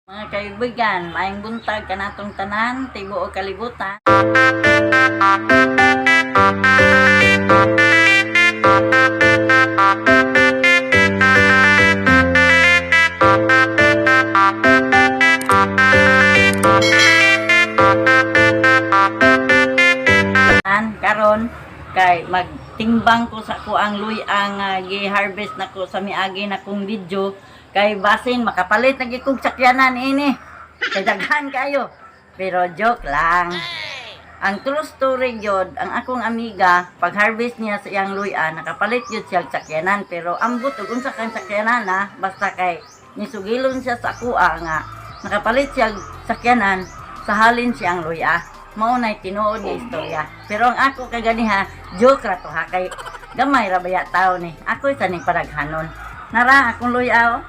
Mga kaibigan, maayong buntag kanatong tanan, tibuok kalibutan. An karon kay magtimbang ko sa kuang luy-ang gi-harvest nako sa miagi na kong video kay basin makapalit na gyud kog sakyanan ini. Kay daghan kayo. Pero joke lang. Ang true story gyud, ang akong amiga, pag harvest niya sa iyang luy-an, nakapalit gyud siya og sakyanan, pero ambot og unsa kang sakyanan na basta kay nisugilon siya sa akoa nga nakapalit siya og sakyanan sa halin siyang luya. Mao na'y tinuod nga istorya. Pero ang ako kay ganiha, joke ra to ha, kay gamay ra baya tao ni. Ako sa ning padaghanon. Nara akong luya oh.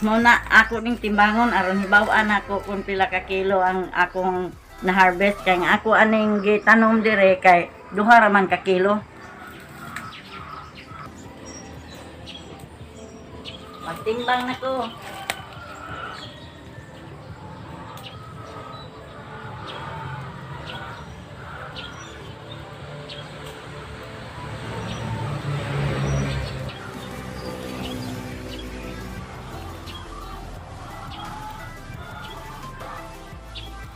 Muna ako ning timbangon aron hibaw-an ako kung pila ka kilo ang akong na-harvest, kay nga ako aning gitanom dire kay duha ra man ka kilo. Magtimbang na ko.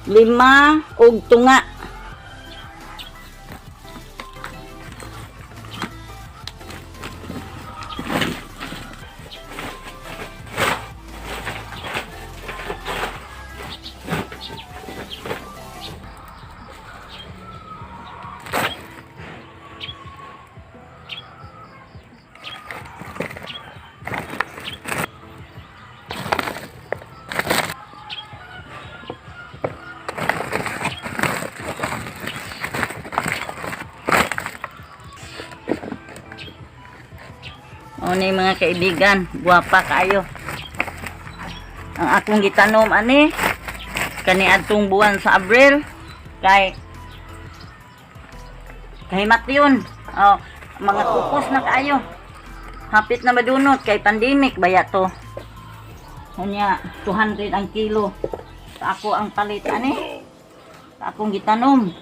Lima og tunga. O ni mga kaibigan, guwapa kaayo. Ang akong gitanom ani kaniadtong buwan sa Abril kay kahimat yun. Oh, mga kupos na kaayo. Hapit na madunot kay pandemic baya to. Unya 200 ang kilo. Sa ako ang palit ani. Sa akong gitanom.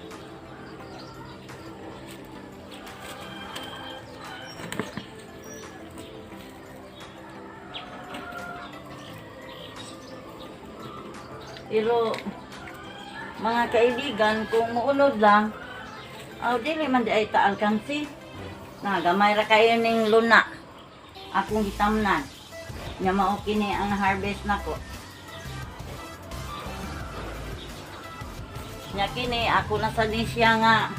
Pero mga kaibigan, kung muunod lang, aw dili man di ay ta alkansi. Na gamay ra kayo ning luna. Akong gitamnan. Nya mao kini ang harvest nako. Nya kini ako na sa ni siya nga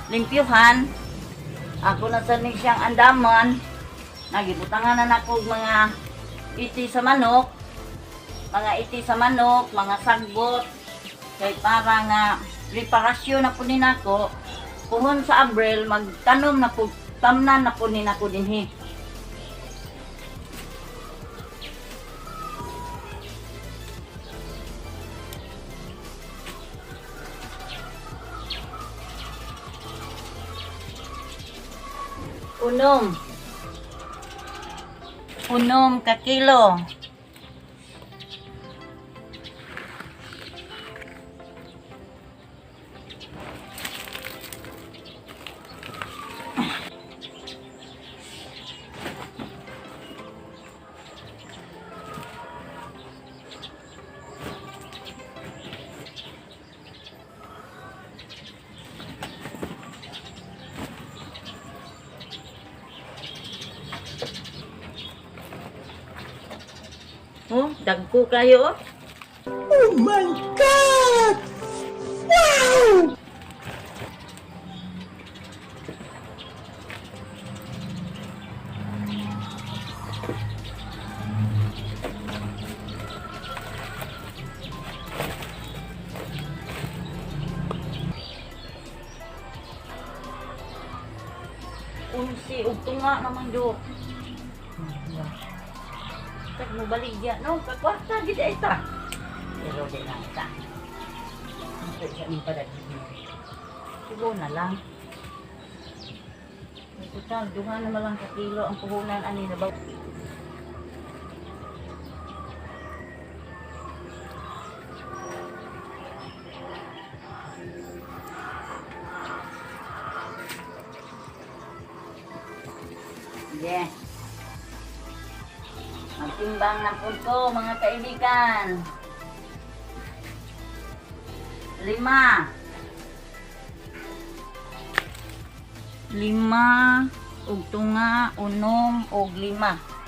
limpyuhan. Ako na sa ni siyang andaman. Nagibutangan na nako og mga iti sa manok, mga iti sa manok, mga sagbot, kay para nga preparasyon na po ni nako, puhon sa Abril, magtanom na po, tamnan na po ni nako dinhi. Unom. Unom ka kilo. Oh, dagko kayo oh. Oh my God! Wow! Unsi ug tunga naman do. Tag mo baligya no, kakwarta gid ay ta. Pero di lang ta. Ang siya ning padaghan. Sigo na lang. Total, duha na lang ka kilo ang puhunan ani na ba. Sige. Magtimbang na po ko, mga kaibigan. 5. 5 ug tunga, 6 ug 5.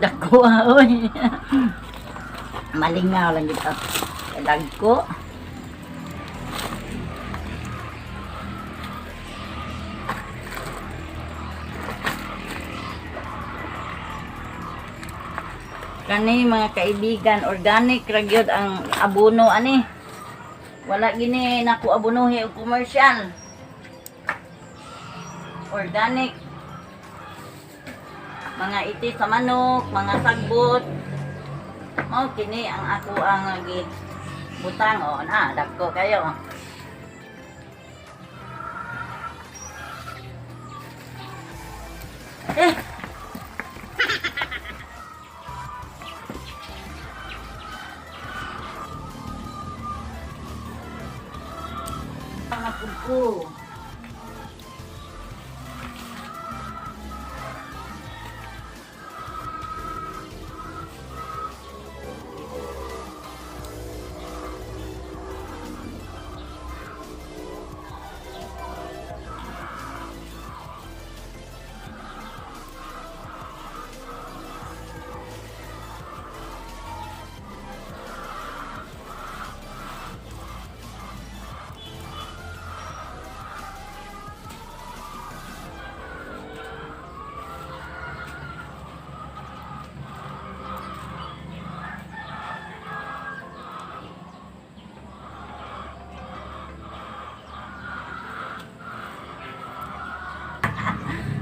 Dagko ah, oy. Malingaw lang dito. Dagko. Kani mga kaibigan, organic ra gyud ang abono ani. Wala gini nako abonohi og commercial. Organic. Mga iti sa manok, mga sagbot. Mao kini ang ako ang gi butang o na dagko kayo. Eh. Mga pugko.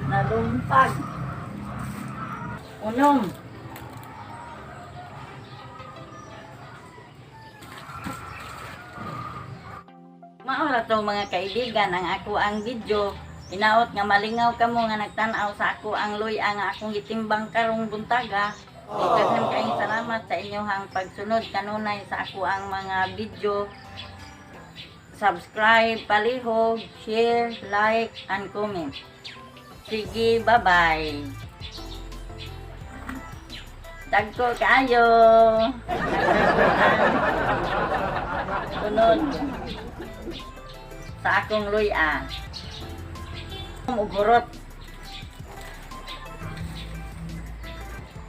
Nalumpag. 6. Mao ra to mga kaibigan ang ako ang video. Hinaot nga malingaw kamo nga nagtan-aw sa ako ang luy-a nga akong gitimbang karong buntaga. Daghan kayong salamat sa inyong pagsunod kanunay sa ako ang mga video. Subscribe, palihog, share, like, and comment. Sige, bye-bye. Dagko kaayo. Sunod sa akong luy-a. Ugurot.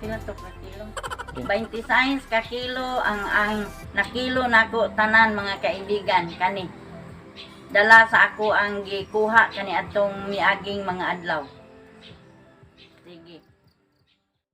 Pila to ka kilo? 26 ka kilo ang nakilo nako tanan mga kaibigan kani. Dala sa ako ang gikuha kani adtong miaging mga adlaw.